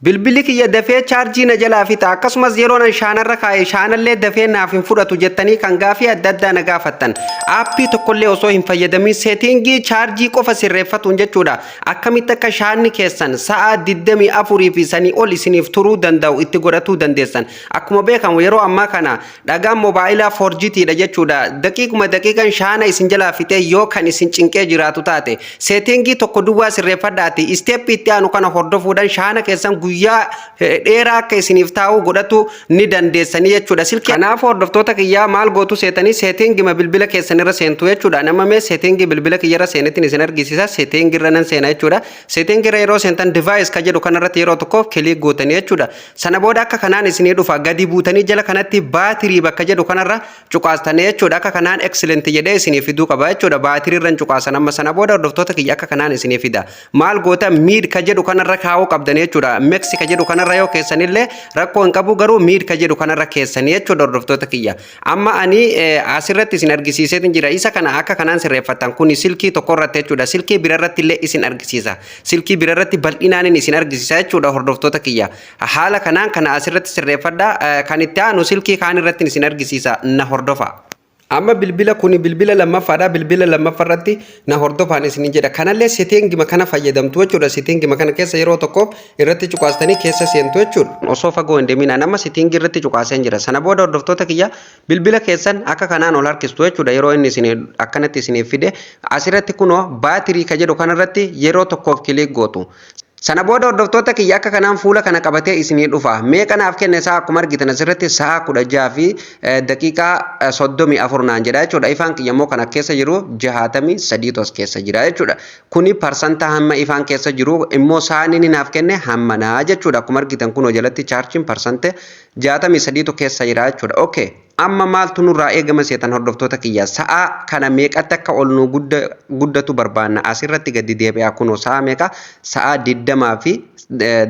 Bilbilli kiyya dafee chaarjii na jalaa fixa, akkasumas yeroo nan shaanarra kaa'e shaanallee dafee naaf hin fudhatu jettanii kan gaafii adda addaa na gaafattan. Aappii tokkollee osoo hin fayyadamin seetingii chaarjii qofa sirreeffatuun jechuudha. Akkamitti akka shaanni keessan sa'a 24 fi sanii ol isiniif turuu danda'u itti godhatuu dandeessan. Akkuma beekamu yeroo ammaa kana dhagaan moobaayilaa foorjitiidha jechuudha. Daqiiquma daqiiqan shaana isin jalaa fixee yoo kan isin cinqee jiraatu taate, seetingii tokko duwwaa sirreeffadhaati. Isteeppii itti aanu kana hordofuudhaan shaana keessan guyyaa dheeraa akka isiniif taa'u godhatu ni dandeessanii jechuudha. Silkii kanaaf, hordoftoota kiyyaa, maal gootu seetanii? Seetingima bilbila keessan irra seentu jechuudha. Nama mee seetingii bilbila kiyyarra seenettiin isin argisiisa. Seetingii irra nan seena jechuudha. Seetingii irra yeroo seentan device ka jedhu kanarratti yeroo tokkoof click gootanii jechuudha. Sana booda akka kanaan isinii dhufa. Gadi buutanii jala kanatti baatirii bakka jedhu kanarra cuqaastanii jechuudha. Akka kanaan excellent jedhee isinii fiduu qaba jechuudha. Baatirii irra cuqaasan amma. Sana booda, hordoftoota kiyya, akka kanaan isinii fida. Maal goota? Mid ka jedhu kanarra kaa'uu qabdan jechuudha. Max ka jedhu kanarra yoo keessanillee rakkoo hin qabu, garuu mid ka jedhu kanarra keessanii jechuudha, hordoftoota kiyya. Amma ani asirratti isin argisiiseetin jira. Isa kana akka kanaan sirreeffattan kuni silkii tokko irratti jechuudha. Silkii birarratti illee isin argisiisa. Silkii birarratti bal'inaan isin argisiisa jechuudha, hordoftoota kiyya. Haala kanaan kana asirratti sirreeffadha. Kan itti aanu silkii kaan irratti isin argisiisa, na hordofa. Amma bilbila kuni bilbila lammaffaadha. Bilbila lammaffaarratti na hordofaan isin jedha. Kanallee seetingima kana fayyadamtu jechuudha. Seetingima kana keessa yeroo tokkoof irratti cuqaastanii keessa seentu jechuudha. Osoo fagoo hin deemin amma seetingii irratti cuqaaseen jira. Sana booda, hordoftoota kiyya, bilbila keessan akka kanaan ol harkistu jechuudha. Yeroo inni isin akkanatti isiniif fide, asirratti kunoo baatirii ka jedhu kanarratti yeroo tokkoof click gootu. Sana booda, hordoftoota kiyya, akka kanaan fuula kana qabatee isinii dhufa. Meeqa naaf kenne isaa? Akkuma argitan asirratti sa'a 16 fi daqiiqaa 34 naan jedha jechuudha. Ifaan kiyya immoo kana keessa jiru 63tu as keessa jira jechuudha. Kuni parsantaa hamma ifaan keessa jiru immoo sa'aan inni naaf kenne hammanaa jechuudha. Akkuma argitan kunoo jalatti chaarjiin parsante 63tu keessa jira jechuudha. Okay. Amma maaltu nurraa eegama seetan, hordoftoota kiyya? Sa'a kana meeqatti akka ol nu guddatu barbaanna? Asirratti gadi deebi'aa. Kunoo sa'a meeqa? Sa'a 20 fi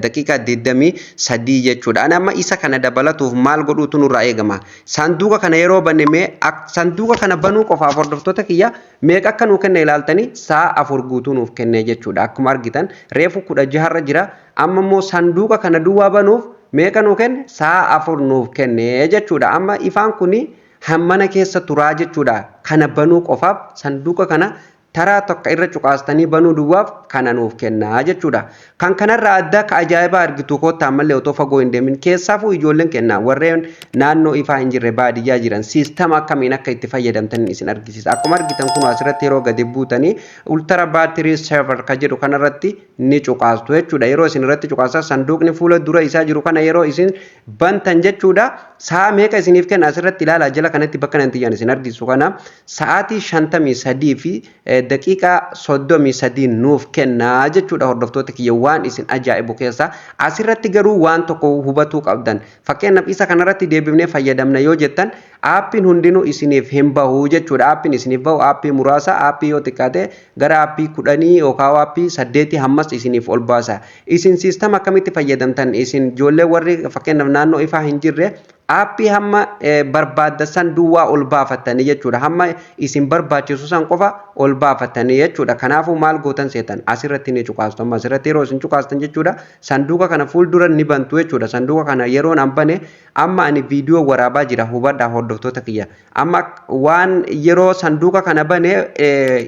daqiiqaa 23 jechuudha. Ani amma isa kana dabalatuuf maal godhuutu nurraa eegama? Saanduqa kana yeroo banne, mee saanduqa kana banuu qofaaf, hordoftoota kiyya, meeqa akka nuu kenne ilaaltanii? Sa'a 4 guutuu nuuf kenne jechuudha. Akkuma argitan reefu 16rra jira. Amma immoo saanduqa kana duwwaa banuuf meeqa nuu kenne? Sa'a 4 nuuf kenne jechuudha. Amma ifaan kuni hammana keessa turaa jechuudha. Kana banuu qofaaf, sanduuqa kana taraa tokko irra cuqaastanii banuu duwwaaf kana nuuf kennaa jechuudha. Kan kanarraa addaa ka ajaa'ibaa argitu koottaa. Ammallee otoo fagoo hin deemin, keessaafuu ijoolleen kennaa warreen naannoo ifaa hin jirre, baadiyyaa jiran, siistama akkamiin akka itti fayyadamtan isin argisiisa. Akkuma argitan kun asirratti yeroo gadi buutanii ultra battery saver ka jedhu kanarratti ni cuqaastu jechuudha. Yeroo isin irratti cuqaastan, sanduuqni fuula dura isaa jiru kana yeroo isin bantan jechuudha. Sa'a meeqa isiniif kenna asirratti ilaalaa. Jala kanatti bakka nanti isin argisu kana sa'aatii 53 fi daqiiqaa 33 nuuf kennaa jechuudha. Hordoftoota kiyya, waan isin ajaa'ibu keessa asirratti garuu waan tokko hubatuu qabdan. Fakkeenyaaf, isa kanarratti deebifnee fayyadamna yoo jettan, aappiin hundinuu isiniif hin bahu jechuudha. Aappiin isiniif bahu aappii muraasa, aappii yoo xiqqaate gara aappii 10 yookaan aappii 8 hammas isiniif ol baasa. Isin siistama akkamitti fayyadamtan? Isin ijoollee warri fakkeenyaaf naannoo ifaa hin jirre, aappii hamma barbaadda san duwwaa ol baafattanii jechuudha. Hamma isin barbaachisu san qofa ol baafattanii jechuudha. Kanaafuu maal gootan seetan? Asirratti ni cuqaastu. Amma asirratti yeroo isin cuqaastan jechuudha, sanduuqa kana fuuldura ni bantu jechuudha. Sanduuqa kana yeroon an bane, amma ani viidiyoo waraabaa jira, hubadhaa hordoftoota kiyya. Amma waan yeroo sanduuqa kana bane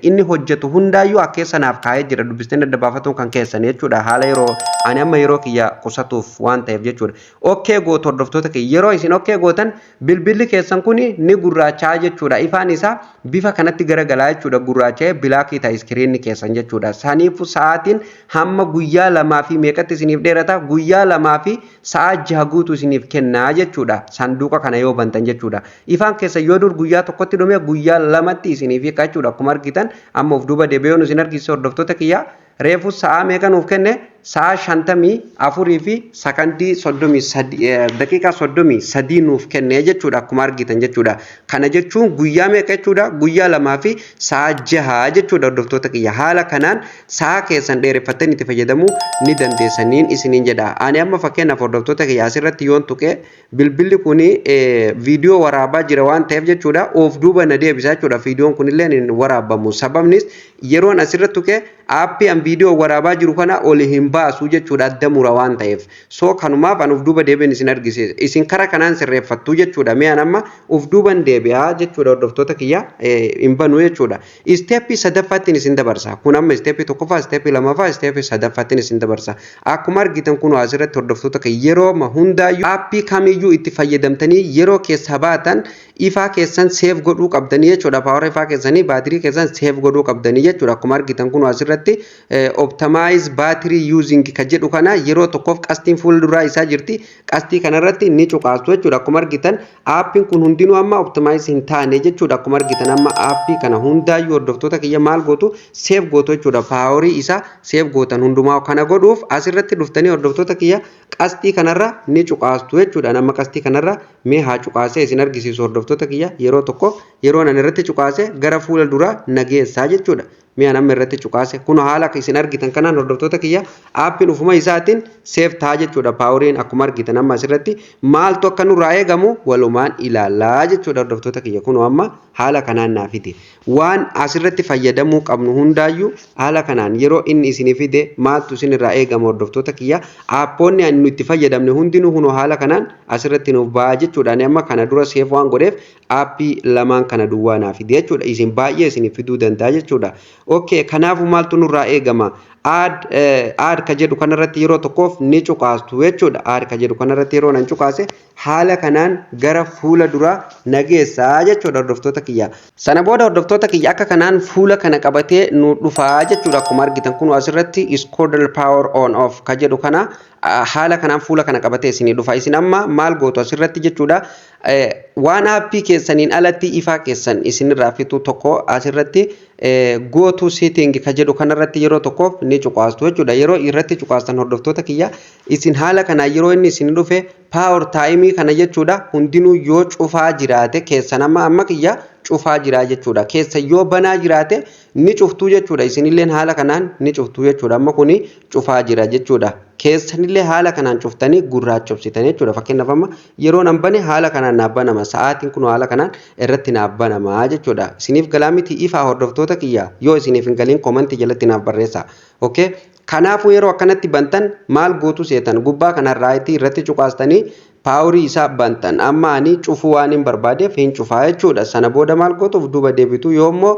inni hojjetu hundaayyuu akka naaf kaa'ee jira. Dubbistanii adda baafatuun kan keessan jechuudha. Haala yeroo ani amma yeroo kiyya qusatuuf waan ta'eef jechuudha. Okay gootu, hordoftoota kiyya. Yeroo isin okay gootan, bilbilli keessan kun ni gurraachaa jechuudha. Ifaan isaa bifa kanatti garagalaa jechuudha. Gurraacha'ee black ta'a iskiriinni keessan jechuudha. Saniifuu sa'aatiin hamma guyyaa lamaa fi meeqatti isiniif dheerata? Guyyaa 2 fi sa'a 6 guutuu isiniif kennaa jechuudha. Sanduuqa kana yoo bantan jechuudha. Ifaan keessa yoo dur guyyaa tokkotti dhume, guyyaa 2tti isiniif hiika jechuudha. Akkuma argitan amma of duuba deebi'uun isin argisiisa, hordoftoota kiyya. Reefu sa'a meeqa nuuf kenne? Sa'a 54 fi sakandii 33, daqiiqaa 33 nuuf kenne jechuudha, akkuma argitan jechuudha. Kana jechuun guyyaa meeqa jechuudha? Guyyaa 2 fi sa'a 6 jechuudha, hordoftoota kiyya. Haala kanaan sa'a keessan dheereffattanii itti fayyadamuu ni dandeessaniin isiniin jedha. Ani amma fakkeenyaaf, hordoftoota kiyya, asirratti yoon tuqee, bilbilli kun viidiyoo waraabaa jira waan ta'eef jechuudha, of duuba na deebisa jechuudha. Viidiyoon kunillee hin waraabamu. Sababnis yeroon asirratti tuqee aappii an viidiyoo waraabaa jiru kana ol hin baasu jechuudha, adda mura waan ta'eef. So kanumaaf an uf duuba deebiin isin argisiisa. Isin kara kanaan sirreeffattu jechuudha. Mi'aan amma uf duuban deebi'aa jechuudha, hordoftoota kiyya, hin banu jechuudha. Step sadaffaattiin isin dabarsa. Kun amma step tokkoffaa, step lamaffaa, step sadaffaattiin isin dabarsa. Akkuma argitan kun asirratti, hordoftoota kiyya, yeroo hundaayyuu app kamiyyuu itti fayyadamtanii yeroo keessa baatan ifaa keessan save godhuu qabdanii jechuudha. Power ifaa keessanii, baatirii keessan save godhuu qabdanii jechuudha. Akkuma argitan kun asirratti "optimize battery using" ka jedhu kana yeroo tokkoof qastiin fuulduraa isaa jirti. Qastii kanarratti ni cuqaastu jechuudha. Akkuma argitan aappiin kun hundinuu amma optimize hin taane jechuudha. Akkuma argitan amma app kana hundaayyuu, hordoftoota kiyya, maal gootu? Save gootu jechuudha. Power isaa save gootan hundumaa. Kana godhuuf asirratti dhuftanii, hordoftoota kiyya, qastii kanarra ni cuqaastu jechuudha. Nama qastii kanarra mee haa cuqaasee isin argisiisu, hordoftoota kiyya. Yeroo tokko yeroo nan irratti cuqaase gara fuula duraa nageessaa jechuudha. Mi'a nama irratti cuqaase kun haala isin argitan kanaan, hordoftoota kiyya, aappiin ufuma isaatiin save ta'a jechuudha. Poweriin akkuma argitan amma asirratti maaltu akka nurraa eegamu walumaan ilaallaa jechuudha, hordoftoota kiyya. Kun amma haala kanaan naa fide. Waan asirratti fayyadamuu qabnu hundaayyuu haala kanaan yeroo inni isinii fide maaltu isinirraa eegama, hordoftoota kiyya? Aappoonni nu itti fayyadamne hundinuu kunoo haala kanaan asirratti nuuf ba'a jechuudha. Ani amma kana dura save waan godheef app lamaan kana duwwaa naa fide jechuudha. Isin baay'ee isinii fiduu danda'a jechuudha. Okay, kanaafuu maaltu nurraa eegama? Add ka jedhu kanarratti yeroo tokkoof ni cuqaastu jechuudha. Add ka jedhu kanarratti yeroo nan cuqaase haala kanaan gara fuula duraa nageessaa jechuudha, hordoftoota kiyya. Sana booda, hordoftoota kiyya, akka kanaan fuula kana qabatee nu dhufaa jechuudha. Akkuma argitan kun asirratti "schedule power on off" ka jedhu kana haala kanaan fuula kana qabatee isinii dhufa. Isin amma maal gootu asirratti jechuudha? Waan app keessaniin alatti ifaa keessan isinirraa fixu tokko asirratti "go to setting" ka jedhu kanarratti yeroo tokkoof ni cuqaastu jechuudha. Yeroo irratti cuqaastan, hordoftoota kiyya, isin haala kanaan yeroo inni isin dhufe power time kana jechuudha, hundinuu yoo cufaa jiraate keessan, amma kiyya cufaa jira jechuudha. Keessa yoo banaa jiraate ni cuftuu jechuudha. Isinilleen haala kanaan ni cuftuu jechuudha. Amma kuni cufaa jira jechuudha. Keessanillee haala kanaan cuftanii gurraachofsitan jechuudha. Fakkeenyaaf amma yeroo nan bane haala kanaan naaf banama. Sa'aatiin kun haala kanaan irratti naaf banama jechuudha. Isiniif galaa miti ifaa, hordoftoota kiyya? Yoo isiniif hin galiin comment jalatti naaf barreessa. Okay? Kanaafuu yeroo akkanatti bantan maal gootu seetan? Gubbaa kanaan right irratti cuqaastanii power isaa bantan. Amma ani cufuu waan hin barbaadeef hin cufaa jechuudha. Sana booda maal gootu? Of duuba deebitu. Yoo immoo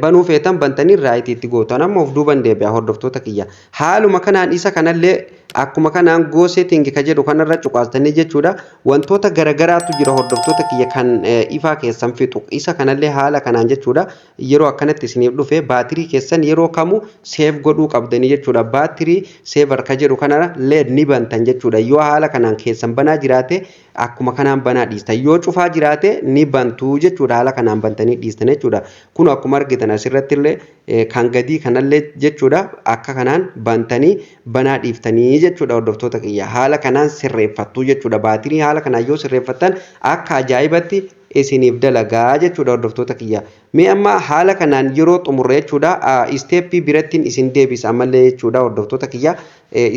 banuu feetan bantanii right itti gootan. Amma of duuban deebi'a, hordoftoota kiyya. Haaluma kanaan isa kanallee akkuma kanaan "go setting" ka jedhu kanarra cuqaastanii jechuudha. Wantoota garagaraatu jira, hordoftoota kiyya, kan ifaa keessan fixu. Isa kanallee haala kanaan jechuudha. Yeroo akkanatti isiniif dhufe baatirii keessan yeroo kamuu save godhuu qabdanii jechuudha. "Battery saver" ka jedhu kanarra ni bantan jechuudha. Yoo haala kanaan keessan banaa jiraate akkuma kanaan banaa dhiistan. Yoo cufaa jiraate ni bantuu jechuudha. Haala kanaan bantanii dhiistan jechuudha. Kun akkuma argitan asirratti illee kan gadii kanallee jechuudha, akka kanaan bantanii banaa dhiiftanii jechuudha, hordoftoota kiyya. Haala kanaan sirreeffattu jechuudha. Baatirii haala kanaan yoo sirreeffattan akka ajaa'ibatti isiniif dalagaa jechuudha, hordoftoota kiyya. Mee amma haala kanaan yeroo xumurre jechuudha, step birattiin isin deebisa ammallee jechuudha, hordoftoota kiyya.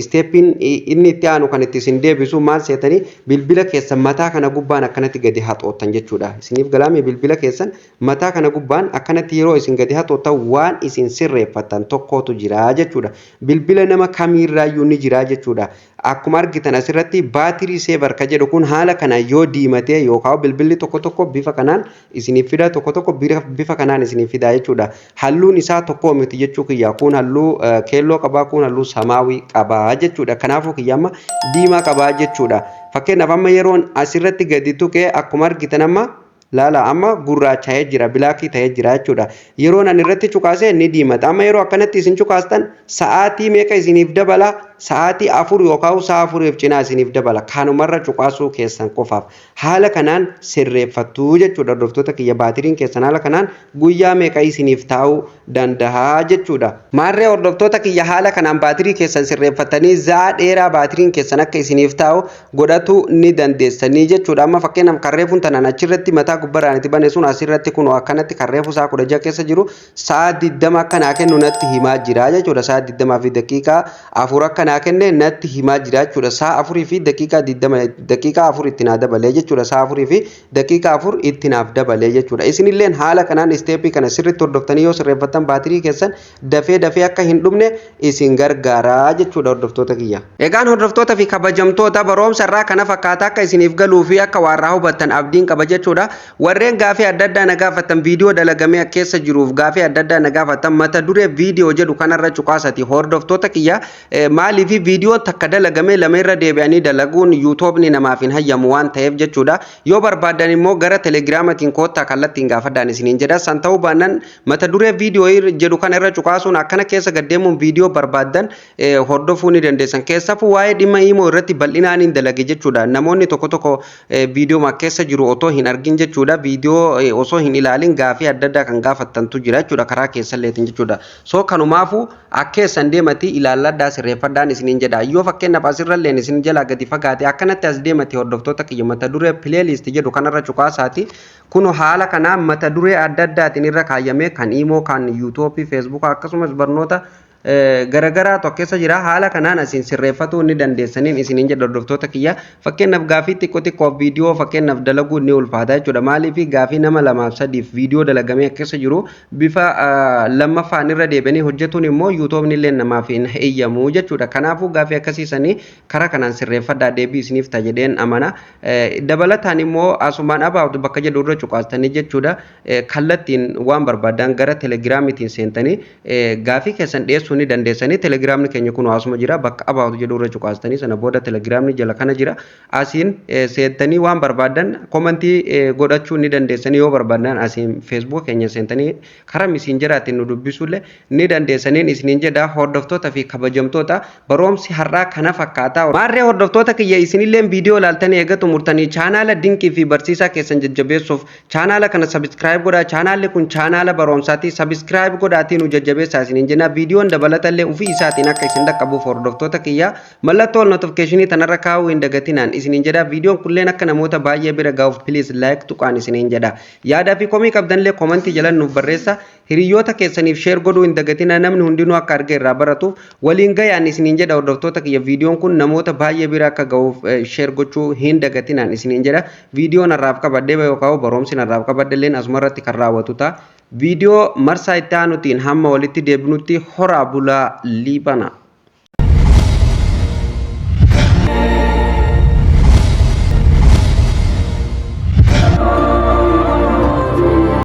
Stepiin inni itti aanu kan itti isin deebisu maal seetanii? Bilbila keessan mataa kana gubbaan akkanatti gadi haxoottan jechuudha. Isiniif galaame? Bilbila keessan mataa kana gubbaan akkanatti yeroo isin gadi haxoottan waan isin sirreeffattan tokkotu jira jechuudha. Bilbila nama kamiirraayyuu ni jira jechuudha. Akkuma argitan asirratti "battery saver" ka jedhu kun haala kanaan yoo diimatee yookaan bilbilli tokko tokko bifa kanaan isiniif fida, tokko tokko bifa kanaan isiniif fida jechuudha. Halluun isaa tokko miti jechuu kiyya. Kun halluu keelloo qabaa, kun halluu samaawii qabaa jechuudha. Kanaafuu kiyya amma diimaa qabaa jechuudha. Fakkeenyaaf amma yeroon asirratti gadi tuqee akkuma argitan amma laala, amma gurraacha'ee jira, black ta'ee jira jechuudha. Yeroo ani irratti cuqaase ni diimata. Amma yeroo akkanatti isin cuqaastan sa'aatii meeqa isiniif dabala? Sa'aatii 4 yookaan sa'a 4f cinaa isiniif dabala. Kanumarra cuqaasuu keessan qofaaf. Haala kanaan sirreeffattu jechuudha, hordoftoota kiyya. Baatiriin keessan haala kanaan guyyaa meeqa isiniif taa'uu danda'a jechuudha. Maarree, hordoftoota kiyya, haala kanaan baatirii keessan sirreeffattanii za'aa dheeraa baatiriin keessan akka isiniif taa'u godhatu ni dandeessanii jechuudha. Amma fakkeenyaaf karreefuun tanaan achirratti mataa gubbarraan itti bane sun asirratti kun akkanatti karreefu sa'a 16 keessa jiru sa'a 20 akka naa kennu natti himaa jira jechuudha. Sa'a 20 fi daqiiqaa 4 akka naa kenne natti himaa jira jechuudha. Sa'a 4 fi daqiiqaa 20, daqiiqaa 4 itti naa dabalee jechuudha. Sa'a 4 fi daqiiqaa 4 itti naaf dabalee jechuudha. Isinilleen haala kanaan step kana sirriitti hordoftanii yoo sirreeffattan, baatirii keessan dafee dafee akka hin dhumne isin gargaaraa jechuudha, hordoftoota kiyya. Egaan hordoftoota fi kabajamtoota, barumsa irraa kana fakkaata. Akka isiniif galuu fi akka waarraa hubattan abdiin qaba jechuudha. Warreen gaafii adda addaa na gaafattan, viidiyoo dalagamee keessa jiruuf gaafii adda addaa na gaafattan, mata duree viidiyoo jedhu kanarra cuqaasati, hordoftoota kiyya. Maaliif viidiyoon takka dalagamee lama irra deebi'anii dalaguun YouTubeni namaaf hin hayyamu waan ta'eef jechuudha. Yoo barbaadan immoo gara Telegiraamatiin koottaa kallattiin gaafadhaan isiniin jedha. San ta'uu baannaan mata duree viidiyoo jedhu kana irra cuqaasuun akkana keessa gaddeemuun viidiyoo barbaaddan hordofuu ni dandeessan. Keessafuu waa'ee dhimma imo irratti bal'inaan hin dalage jechuudha. Namoonni tokko tokko viidiyoo keessa jiru otoo hin argin jechuudha. Viidiyoo osoo hin ilaalin gaafii adda addaa kan gaafattantu jira jechuudha, karaa keessalleetiin jechuudha. So kanumaafuu akkeessan deemati ilaalladhaa, sirreeffadhaan isiniin jedha. Yoo fakkeenyaaf asirralleen isin jalaa gadi fagaate, akkanatti as deemati, hordoftoota kiyya, mata duree playlist jedhu kanarra cuqaasaati. Kun haala kanaan mata duree adda addaatiin irra kaayyamee kan imo, kan YouTube, Facebook, akkasumas barnoota garagaraa tokko keessa jira. Haala kanaan asiin sirreeffatuu ni dandeessaniin isiniin jedha, hordoftoota kiyya. Fakkeenyaaf gaafii xiqqoo xiqqoof viidiyoo fakkeenyaaf dalaguun ni ulfaata jechuudha. Maaliif gaafii nama lamaaf sadiif viidiyoo dalagamee keessa jiru bifa lammaffaan irra deebi'anii hojjetuun immoo YouTubeni illee namaaf hin eeyyamu jechuudha. Kanaafuu gaafii akkasiisanii karaa kanaan sirreeffadhaa, deebii isiniif ta'a jedheen amana. Dabalataan immoo asumaan about bakka jedhu irra cuqaastanii jechuudha, kallattiin waan barbaadan gara Telegiraamiitiin seentanii gaafii keessan dhiyeessuu ni dandeessanii. Telegiraamni keenya kun asuma jira. Bakka about jedhu irra cuqaastanii, sana booda Telegiraamni jala kana jira. Asiin seentanii waan barbaadan comment godhachuu ni dandeessanii. Yoo barbaadan asiin Facebook keenya seentanii karaa Messengeraatiin nu dubbisuullee ni dandeessaniin isiniin jedha. Hordoftoota fi kabajamtoota, barumsi har'aa kana fakkaata. Maarree hordoftoota kiyya, isinillee viidiyoo ilaaltanii eega xumurtanii chaanaala dinqii fi barsiisaa keessan jajjabeessuuf chaanaala kana subscribe godhaa. Chaanaalli kun chaanaala barumsaati. Subscribe godhaatii nu jajjabeessaa isiniin jenna. Viidiyoon dabalatallee ofii isaatiin akka isin dhaqqabuuf, hordoftoota kiyya, mallattoo notification tanarra kaa'uu hin dagatinaan isiniin jedha. Viidiyoon kunneen akka namoota baay'ee bira gahuuf please like tuqaan isiniin jedha. Yaadaa fi komii qabdanillee comment jalan nuuf barreessa. Hiriyoota keessaniif share godhuu hin dagatina. Namni hundinuu akka arge irraa baratuuf waliin gayaan isiniin jedha. Hordoftoota kiyya, viidiyoon kun namoota baay'ee bira akka gahuuf share gochuu hin dagatinaan isiniin jedha. Viidiyoon har'aaf qabadhee yookaan barumsi har'aaf qabadhe asuma irratti kan raawwatu ta'a. Viidiyoo marsaa itti aanutiin hamma walitti deebinutti horaa bulaa, liibana.